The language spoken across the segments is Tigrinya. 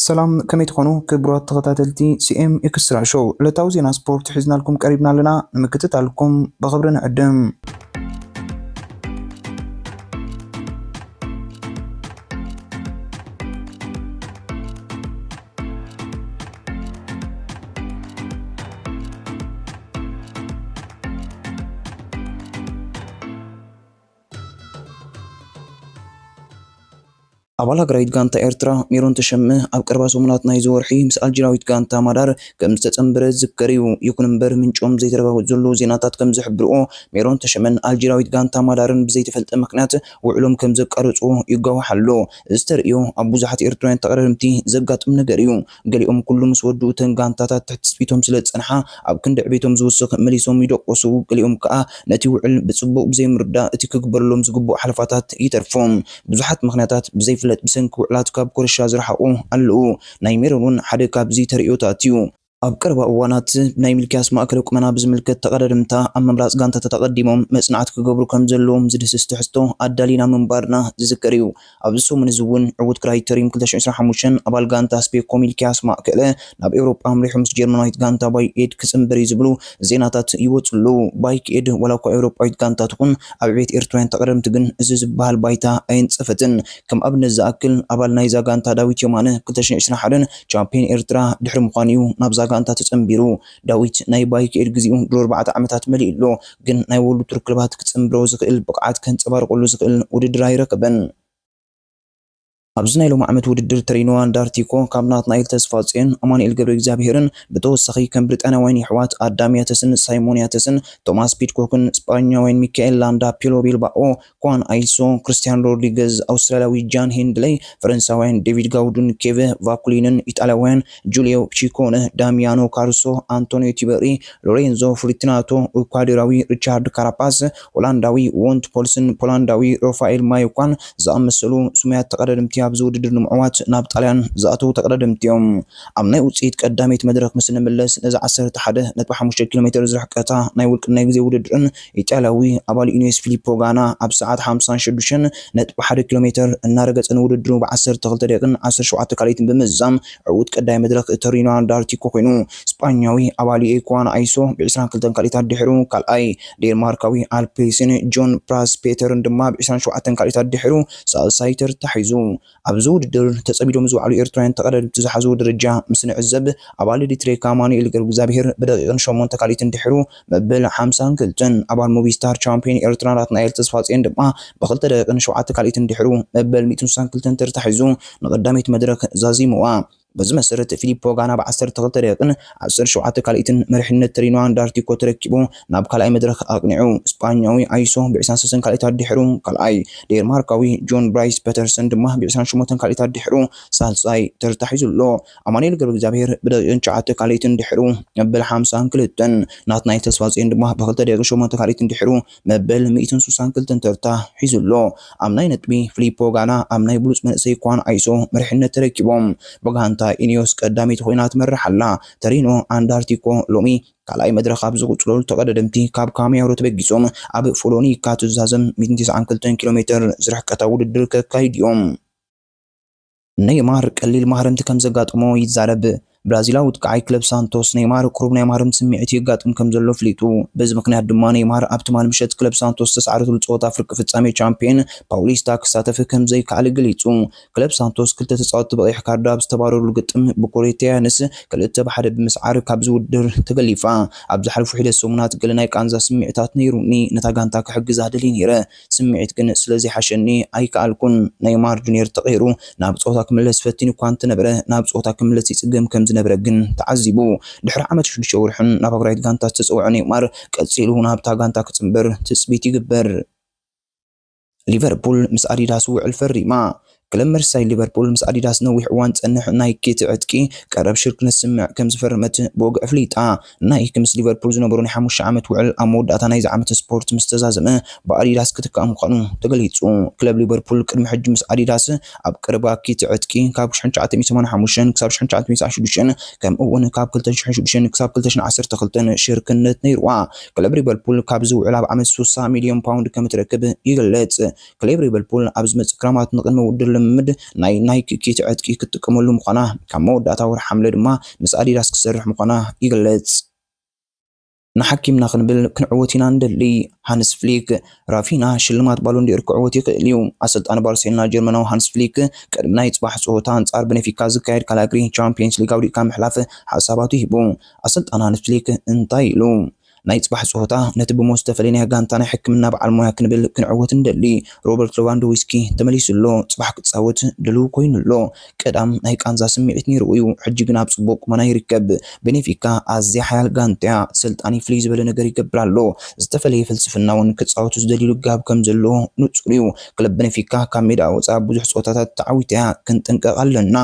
ሰላም፣ ከመይ ትኾኑ ክቡራት ተኸታተልቲ ሲ ኤም ኤክስትራ ሾው? ዕለታዊ ዜና ስፖርት ሒዝናልኩም ቀሪብና ኣለና። ንምክትታልኩም ብኽብሪ ንዕድም። ኣባል ሃገራዊት ጋንታ ኤርትራ ሜሮን ተሸመ ኣብ ቀረባ ሰሙናት ናይዚ ወርሒ ምስ ኣልጀራዊት ጋንታ ማዳር ከም ዝተጸንበረ ዝዝከር እዩ። ይኹን እምበር፣ ምንጮም ዘይተረጋገጹ ዘለዉ ዜናታት ከም ዝሕብርዎ፣ ሜሮን ተሸመን ኣልጀራዊት ጋንታ ማዳርን ብዘይተፈልጠ ምኽንያት ውዕሎም ከም ዘቃረጹ ይጋዋሕ ኣሎ። እዚ ተርእዮ ኣብ ብዙሓት ኤርትራውያን ተቐዳደምቲ ዘጋጥም ነገር እዩ። ገሊኦም ኩሉ ምስ ወድኡ እተን ጋንታታት ትሕቲ ትጽቢቶም ስለ ዝጸንሓ፣ ኣብ ክንዲ ዕቤቶም ዝውስኽ መሊሶም ይደቆሱ። ገሊኦም ከኣ ነቲ ውዕል ብጽቡቕ ብዘይምርዳእ እቲ ክግበረሎም ዝግብኦ ሓለፋታት ይተርፎም። ብዙሓት ምኽንያታት ብዘይፍለጥ ብሰንኪ ውዕላት ካብ ኮረሻ ዝረሓቑ ኣለዉ። ናይ ሜሮን እውን ሓደ ካብዚ ተርእዮታት እዩ። ኣብ ቀረባ እዋናት ናይ ሚልክያስ ማእከለ ቁመና ብዝምልከት ተቐዳደምታ ኣብ ምምራጽ ጋንታታት ኣቐዲሞም መጽናዕቲ ክገብሩ ከም ዘለዎም ዝድህስስ ትሕዝቶ ኣዳሊና ምንባርና ዝዝከር እዩ። ኣብዚ ሰሙን እዚ እውን ዕዉት ክራይተሪም ክልተ ሽሕን ዕስራን ሓሙሽተን ኣባል ጋንታ ስፔኮ ሚልክያስ ማእከለ ናብ ኤውሮጳ ኣምሪሑ ምስ ጀርመናዊት ጋንታ ባይክ ኤድ ክጽንበር እዩ ዝብሉ ዜናታት ይወጹ ኣለዉ። ባይክ ኤድ ዋላ እኳ ኤውሮጳዊት ጋንታ ትኹን፣ ኣብ ዕቤት ኤርትራውያን ተቐዳደምቲ ግን እዚ ዝበሃል ባይታ ኣየንጸፈትን። ከም ኣብነት ዝኣክል፣ ኣባል ናይዛ ጋንታ ዳዊት የማነ ክልተ ሽሕን ዕስራን ሓደን ቻምፒዮን ኤርትራ ድሕሪ ምዃኑ እዩ ናብዛ ጋንታ ተጸንቢሩ። ዳዊት ናይ ባይክ ኤድ ግዜኡ ድሮ ኣርባዕተ ዓመታት መሊኡ ኣሎ፣ ግን ናይ ወሉ ቱር ክለባት ክጽንብሮ ዝኽእል ብቕዓት ከንጸባርቐሉ ዝኽእል ውድድር ኣይረኸበን። ኣብዚ ናይ ሎሚ ዓመት ውድድር ተሪኖ ኣንዳርቲኮ ካብ ናትናኤል ተስፋጽዮን፣ ኣማኑኤል ገብረ እግዚኣብሄርን ብተወሳኺ ከም ብሪጣንያውያን የሕዋት ኣዳም ያተስን ሳይሞን ያተስን፣ ቶማስ ፒድኮክን ስጳኛውያን ሚካኤል ላንዳ ፒሎ ቢልባኦ፣ ኳን ኣይሶ፣ ክርስቲያን ሮድሪገዝ፣ ኣውስትራልያዊ ጃን ሄንድለይ፣ ፈረንሳውያን ዴቪድ ጋውዱን ኬቨ ቫኩሊንን፣ ኢጣልያውያን ጁልዮ ቺኮነ፣ ዳሚያኖ ካሩሶ፣ ኣንቶኒዮ ቲበሪ፣ ሎሬንዞ ፍሪቲናቶ፣ ኢኳዶራዊ ሪቻርድ ካራፓስ፣ ሆላንዳዊ ዎንት ፖልስን ፖላንዳዊ ሮፋኤል ማዮኳን ዝኣመሰሉ ስሙያት ተቐዳደምቲ ኣብዚ ውድድር ንምዕዋት ናብ ጣልያን ዝኣተዉ ተቐዳደምቲ እዮም። ኣብ ናይ ውጽኢት ቀዳመይቲ መድረኽ ምስ እንምለስ፣ ነዚ ዓሰርተ ሓደ ነጥቢ ሓሙሽተ ኪሎ ሜተር ዝርሕቀታ ናይ ውልቅን ናይ ግዜ ውድድርን ኢጣልያዊ ኣባል ኢኒዮስ ፊሊፖ ጋና ኣብ ሰዓት ሓምሳን ሽዱሽተን ነጥቢ ሓደ ኪሎ ሜተር እናረገጸ ንውድድሩ ብዓሰርተ ክልተ ደቂቕን ዓሰርተ ሸውዓተ ካልኢትን ብምዝዛም ዕዉት ቀዳይ መድረኽ ተሪኖ ኣንዳርቲኮ ኮይኑ፣ ስጳኛዊ ኣባል ኤኳን ኣይሶ ብዕስራን ክልተን ካልኢታት ድሕሩ ካልኣይ፣ ዴንማርካዊ ኣልፔስን ጆን ፕራስ ፔተርን ድማ ብዕስራን ሸውዓተን ካልኢታት ድሕሩ ሳልሳይ ተርታ ሒዙ። ኣብዚ ውድድር ተጸሚዶም ዝወዓሉ ኤርትራውያን ተቐዳደምቲ ዝሓዝዎ ደረጃ ምስ ንዕዘብ፣ ኣባል ኤሪትሬካ ኣማኑኤል ገብረእግዚኣብሄር ብደቂቕን ሸሞንተ ካልኢትን ድሕሩ መበል ሓምሳን ክልተን፣ ኣባል ሞቪስታር ቻምፒዮን ኤርትራ ናትናኤል ተስፋጽዮን ድማ ብኽልተ ደቂቕን ሸውዓተ ካልኢትን ድሕሩ መበል ሚእትን ስሳን ክልተን ተርታ ሒዙ ንቐዳመይቲ መድረኽ ዛዚምዋ። በዚ መሰረት ፊሊፖ ጋና ብ ዓሰርተ ክልተ ደቂቕን ዓሰርተ ሸውዓተ ካልኢትን መሪሕነት ተሪኖ ኣንዳርቲኮ ተረኪቡ ናብ ካልኣይ መድረኽ ኣቕኒዑ። ስጳኛዊ ኣይሶ ብ ዕስራን ሰለስተን ካልኢታት ድሕሩ ካልኣይ፣ ዴንማርካዊ ጆን ብራይስ ፐተርሰን ድማ ብ ዕስራን ሸሞንተን ካልኢታት ድሕሩ ሳልሳይ ተርታ ሒዙ ኣሎ። ኣማኑኤል ገብረእግዚኣብሄር ብደቂቕን ትሽዓተ ካልኢትን ድሕሩ መበል ሓምሳን ክልተን፣ ናትናኤል ተስፋጽዮን ድማ ብኽልተ ደቂቕን ሸሞንተ ካልኢትን ድሕሩ መበል ሚእትን ስሳን ክልተን ተርታ ሒዙ ኣሎ። ኣብ ናይ ነጥቢ ፊሊፖ ጋና ኣብ ናይ ብሉጽ መንእሰይ ኳን ኣይሶ መሪሕነት ተረኪቦም። ብጋንታ ኢኒዮስ ቀዳመይቲ ኮይና ትመርሕ ኣላ። ተሪኖ ኣንዳርቲኮ ሎሚ ካልኣይ መድረኽ ኣብ ዝቕጽለሉ ተቐዳደምቲ ካብ ካሚያሮ ተበጊሶም ኣብ ፎሎኒካ ትዛዘም ሚእትን ተስዓን ክልተን ኪሎ ሜተር ዝርሕቀታ ውድድር ከካይዱ እዮም። ኔይማር ቀሊል ማህረምቲ ከም ዘጋጠሞ ይዛረብ። ብራዚላዊ ወትቃዓይ ክለብ ሳንቶስ ኔይማር ቁሩብ ናይ ማህረምቲ ስምዒት የጋጥም ከም ዘሎ ኣፍሊጡ። በዚ ምኽንያት ድማ ኔይማር ኣብ ትማሊ ምሸት ክለብ ሳንቶስ ዝተሳዕረትሉ ጸወታ ፍርቂ ፍጻሜ ቻምፒየን ፓውሊስታ ክሳተፍ ከም ዘይከኣለ ገሊጹ። ክለብ ሳንቶስ ክልተ ተጻወትቲ ብቐይሕ ካርድ ኣብ ዝተባረሩሉ ግጥም ብኮሪንቲያንስ ክልተ ብ ሓደ ብምስዓር ካብዚ ውድድር ተገሊፋ። ኣብ ዝሓለፉ ሒደት ሰሙናት ገለ ናይ ቃንዛ ስምዒታት ነይሩኒ፣ ነታ ጋንታ ክሕግዛ ደልየ ነይረ። ስምዒት ግን ስለ ዘይሓሸኒ ኣይከኣልኩን። ኔይማር ጁንየር ተቐይሩ ናብ ጸወታ ክምለስ ፈቲኑ እኳ እንተነበረ፣ ናብ ጸወታ ክምለስ ይጽገም ከም ዝነበረ ግን ተዓዚቡ። ድሕሪ ዓመት ሽዱሽተ ወርሕን ናብ ሃገራዊት ጋንታ ዝተጸውዐ ኔይማር ቀጺሉ ናብታ ጋንታ ክጽንበር ትጽቢት ይግበር። ሊቨርፑል ምስ ኣዲዳስ ውዕል ፈሪማ። ክለብ መርሲሳይድ ሊቨርፑል ምስ ኣዲዳስ ነዊሕ እዋን ዝጸንሕ ናይኪ ትዕጥቂ ቀረብ ሽርክነት ስምምዕ ከም ዝፈረመት ብወግዒ ኣፍሊጣ። ናይኪ ምስ ሊቨርፑል ዝነበሮ ናይ ሓሙሽተ ዓመት ውዕል ኣብ መወዳእታ ናይዚ ዓመት ስፖርት ምስ ተዛዘመ ብኣዲዳስ ክትካእ ምዃኑ ተገሊጹ። ክለብ ሊቨርፑል ቅድሚ ሕጂ ምስ ኣዲዳስ ኣብ ቀረባ ኪቲ ዕጥቂ ካብ ሽሕን ትሽዓተ ሚእትን ሰማንያን ሓሙሽተን ክሳብ ሽሕን ትሽዓተ ሚእትን ትስዓን ሽዱሽተን ከምኡ እውን ካብ ክልተ ሽሕን ሽዱሽተን ክሳብ ክልተ ሽሕን ዓሰርተ ክልተን ሽርክነት ነይርዋ። ክለብ ሊቨርፑል ካብዚ ውዕል ኣብ ዓመት ስሳ ሚልዮን ፓውንድ ከም እትረክብ ይግለጽ። ክለብ ሊቨርፑል ኣብ ዝመጽእ ክረማት ንቅድመ ውድድር ልምምድ ናይ ናይክ ኪት ዕጥቂ ክትጥቀመሉ ምዃና፣ ካብ መወዳእታ ወርሒ ሓምለ ድማ ምስ ኣዲዳስ ክትሰርሕ ምዃና ይግለጽ። ንሓኪምና ክንብል ክንዕወት ኢና ንደሊ። ሃንስ ፍሊክ፣ ራፊና ሽልማት ባሎን ዲኦር ክዕወት ይኽእል እዩ። ኣሰልጣኒ ባርሴሎና ጀርመናዊ ሃንስ ፍሊክ፣ ቅድሚ ናይ ጽባሕ ጸወታ ኣንጻር በነፊካ ዝካየድ ካልኣይ እግሪ ቻምፒየንስ ሊግ ኣውዲቕካ ምሕላፍ ሓሳባቱ ሂቡ። ኣሰልጣኒ ሃንስ ፍሊክ እንታይ ኢሉ? ናይ ጽባሕ ጸወታ ነቲ ብሞት ዝተፈለየ ናይ ጋንታ ናይ ሕክምና በዓል ሞያ ክንብል ክንዕወት ንደሊ። ሮበርት ሌቫንዶውስኪ ተመሊሱ ኣሎ። ጽባሕ ክጻወት ድሉው ኮይኑ ኣሎ። ቀዳም ናይ ቃንዛ ስምዒት ነይርዎ እዩ፣ ሕጂ ግን ኣብ ጽቡቕ ቁመና ይርከብ። ቤኔፊካ ኣዝያ ሓያል ጋንታ እያ። ኣሰልጣኒ ፍልይ ዝበለ ነገር ይገብር ኣሎ። ዝተፈለየ ፍልስፍና እውን ክጻወቱ ዝደልዩ ልጋብ ከም ዘሎ ንጹር እዩ። ክለብ ቤኔፊካ ካብ ሜዳ ወጻኢ ብዙሕ ጸወታታት ተዓዊታ እያ። ክንጥንቀቕ ኣለና።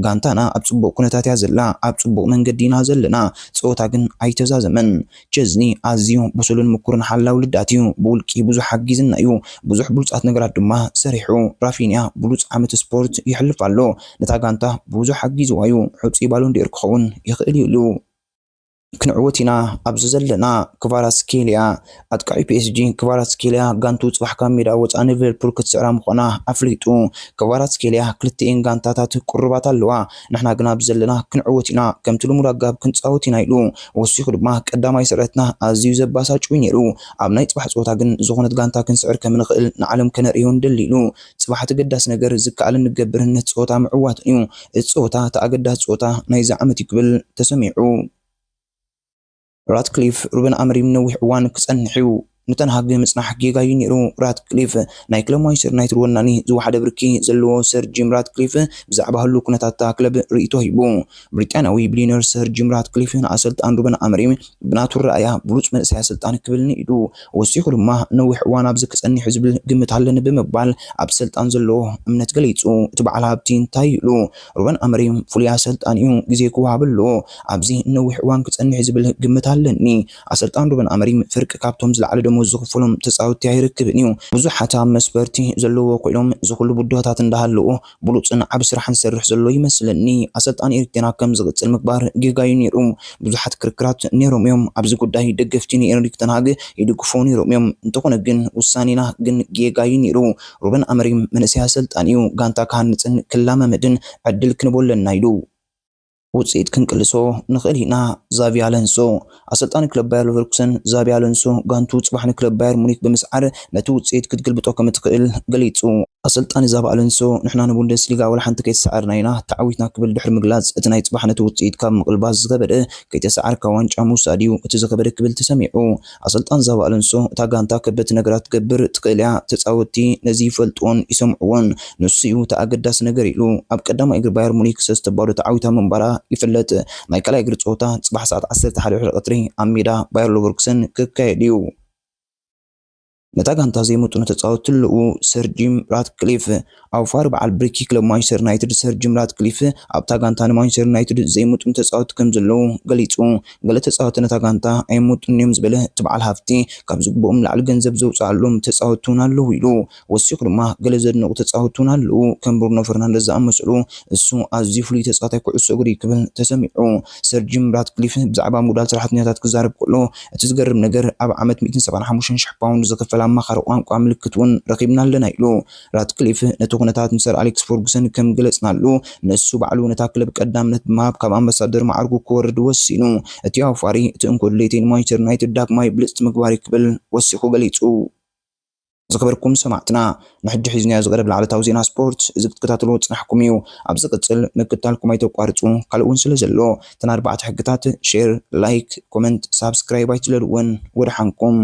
ጋንታና ኣብ ጽቡቕ ኩነታት እያ ዘላ። ኣብ ጽቡቕ መንገዲ ኢና ዘለና። ጸወታ ግን ኣይተዛዘመን። ቸዝኒ ኣዝዩ ብሱልን ምኩርን ሓላው ልዳት እዩ። ብውልቂ ብዙሕ ሓጊዝና እዩ። ብዙሕ ብሉጻት ነገራት ድማ ሰሪሑ። ራፊንያ ብሉጽ ዓመት ስፖርት ይሕልፍ ኣሎ። ነታ ጋንታ ብዙሕ ሓጊዝዋ እዩ። ሕጹይ ባሎን ዲኦር ክኸውን ይኽእል እዩ ኢሉ። ክንዕወት ኢና ኣብዚ ዘለና። ክቫራትስኬልያ፣ ኣጥቃዒ ፒኤስጂ ክቫራትስኬልያ ጋንቱ ጽባሕ ካብ ሜዳ ወጻኢ ንሊቨርፑል ክትስዕራ ምዃና ኣፍሊጡ። ክቫራትስኬልያ ክልቲኤን ጋንታታት ቅሩባት ኣለዋ። ንሕና ግን ኣብዚ ዘለና ክንዕወት ኢና። ከምቲ ልሙድ ኣጋብ ክንጻወት ኢና ኢሉ። ወሲኹ ድማ ቀዳማይ ስዕረትና ኣዝዩ ዘባሳጭው እዩ ነይሩ። ኣብ ናይ ጽባሕ ጸወታ ግን ዝኾነት ጋንታ ክንስዕር ከም ንኽእል ንዓለም ከነርእዮ ንደሊ ኢሉ። ጽባሕ እቲ ገዳሲ ነገር ዝከኣልን ንገብርን ነቲ ጸወታ ምዕዋትን እዩ። እቲ ጸወታ እቲ ኣገዳሲ ጸወታ ናይዚ ዓመት እዩ ክብል ተሰሚዑ። ራትክሊፍ፣ ሩበን ኣመሪም ነዊሕ እዋን ክጸንሕ እዩ። ንተንሃግ ምጽናሕ ጌጋ እዩ ነይሩ። ራትክሊፍ፣ ናይ ክለብ ማንቸስተር ዩናይትድ ወናኒ ዝወሓደ ብርኪ ዘለዎ ሰር ጂም ራትክሊፍ ብዛዕባ ህሉው ኩነታት እታ ክለብ ርእይቶ ሂቡ። ብሪጣንያዊ ቢልዮነር ሰር ጂም ራትክሊፍ ንኣሰልጣን ሩበን ኣመሪም ብናቱ ረኣያ ብሉጽ መንእሰይ ኣሰልጣኒ ክብል ንኢዱ። ወሲኹ ድማ ነዊሕ እዋን ኣብዚ ክጸንሕ ዝብል ግምት ኣለኒ ብምባል ኣብ ሰልጣን ዘለዎ እምነት ገሊጹ። እቲ በዓል ሃብቲ እንታይ ኢሉ? ሩበን ኣመሪም ፍሉይ ኣሰልጣን እዩ፣ ግዜ ክወሃብ ኣለዎ። ኣብዚ ነዊሕ እዋን ክጸንሕ ዝብል ግምት ኣለኒ። ኣሰልጣን ሩበን ኣመሪም ፍርቂ ካብቶም ዝለዓለ ደሞዝ ዝኽፈሎም ተጻወትቲ ኣይረክብን እዩ። ብዙሓት ኣብ መስፈርቲ ዘለዎ ኮይኖም እዚ ኩሉ ብድሆታት እንዳሃለዎ ብሉጽን ዓቢ ስራሕን ዝሰርሕ ዘሎ ይመስለኒ። ኣሰልጣኒ ኤሪክ ቴን ሃግ ከም ዝቕጽል ምግባር ጌጋ እዩ ነይሩ። ብዙሓት ክርክራት ነይሮም እዮም። ኣብዚ ጉዳይ ደገፍቲ ንኤሪክ ቴን ሃግ ይድግፉ ነይሮም እዮም። እንተኾነ ግን ውሳኔና ግን ጌጋ እዩ ነይሩ። ሩበን ኣመሪም መንእሰይ ኣሰልጣኒ እዩ። ጋንታ ክሃንጽን ክላማመድን ዕድል ክንቦ ኣለና ኢሉ። ውጽኢት ክንቅልሶ ንኽእል ኢና። ዛቪ ኣለንሶ፣ ኣሰልጣኒ ክለብ ባየር ሌቨርኩሰን ዛቪ ኣለንሶ ጋንቱ ጽባሕ ንክለብ ባየር ሙኒክ ብምስዓር ነቲ ውጽኢት ክትግልብጦ ከም እትኽእል ገሊጹ። ኣሰልጣኒ ዛቪ ኣለንሶ፣ ንሕና ንቡንደስሊጋ ወላ ሓንቲ ከይተሰዓርና ኢና ተዓዊትና ክብል ድሕሪ ምግላጽ፣ እቲ ናይ ጽባሕ ነቲ ውጽኢት ካብ ምቕልባስ ዝኸበደ ከይተሰዓርካ ዋንጫ ምውሳድ እዩ እቲ ዝኸበደ ክብል ተሰሚዑ። ኣሰልጣን ዛቪ ኣለንሶ፣ እታ ጋንታ ከበድቲ ነገራት ትገብር ትኽእል እያ፣ ተጻወትቲ ነዚ ይፈልጥዎን ይሰምዕዎን። ንሱ እዩ እቲ ኣገዳሲ ነገር ኢሉ። ኣብ ቀዳማይ እግሪ ባየር ሙኒክ ሰለስተ ባዶ ተዓዊታ ምንባራ ይፍለጥ። ናይ ካልኣይ እግሪ ጸወታ ጽባሕ ሰዓት ዓሰርተ ሓደ ድሕሪ ቀትሪ ኣብ ሜዳ ባየር ሌቨርኩሰን ክካየድ እዩ። ነታ ጋንታ ዘይምጡኑ ተጻወትቲ ኣለዉ። ሰር ጂም ራትክሊፍ፣ ኣውፋሪ በዓል ብርኪ ክለብ ማንቸስተር ዩናይትድ ሰር ጂም ራትክሊፍ ኣብታ ጋንታ ንማንቸስተር ዩናይትድ ዘይምጡኑ ተጻወትቲ ከም ዘለዉ ገሊጹ። ገለ ተጻወትቲ ነታ ጋንታ ኣይምጡን እዮም ዝበለ እቲ በዓል ሃፍቲ፣ ካብ ዝግብኦም ንላዕሊ ገንዘብ ዘውፅኣሎም ተጻወትቲ እውን ኣለዉ ኢሉ። ወሲኹ ድማ ገለ ዘድንቑ ተጻወትቲ እውን ኣለዉ፣ ከም ብሩኖ ፈርናንደዝ ዝኣመሰሉ። እሱ ኣዝዩ ፍሉይ ተጻዋታይ ኩዕሶ እግሪ ክብል ተሰሚዑ። ሰር ጂም ራትክሊፍ ብዛዕባ ምጉዳል ሰራሕተኛታት ክዛረብ ከሎ፣ እቲ ዝገርም ነገር ኣብ ዓመት ሚእትን ሰብዓን ሓሙሽተን ሽሕ ፓውንድ ዝኽፈል ኣማኻሪ ቋንቋ ምልክት እውን ረኺብና ኣለና ኢሉ። ራትክሊፍ ነቲ ኩነታት ንሰር ኣሌክስ ፈርጉሰን ከም ገለጽናሉ፣ ንሱ ባዕሉ ነታ ክለብ ቀዳምነት ብምሃብ ካብ ኣምባሳደር ማዕርጉ ክወርድ ወሲኑ። እቲ ኣውፋሪ እቲ እንኮ ድሌተይ ንማንቸስተር ዩናይትድ ዳግማይ ብልጽቲ ምግባር እዩ ክብል ወሲኹ ገሊጹ። ዝኸበርኩም ሰማዕትና፣ ንሕጂ ሒዝናዮ ዝቐረብ ላዕለታዊ ዜና ስፖርት እዚ ክትከታተልዎ ዝጸናሕኩም እዩ። ኣብ ዝቕጽል ምክትታልኩም ኣይተቋርጹ፣ ካልእ እውን ስለ ዘሎ፣ እተን ኣርባዕተ ሕግታት ሼር፣ ላይክ፣ ኮመንት፣ ሳብስክራይብ ኣይትለልወን። ወደሓንኩም።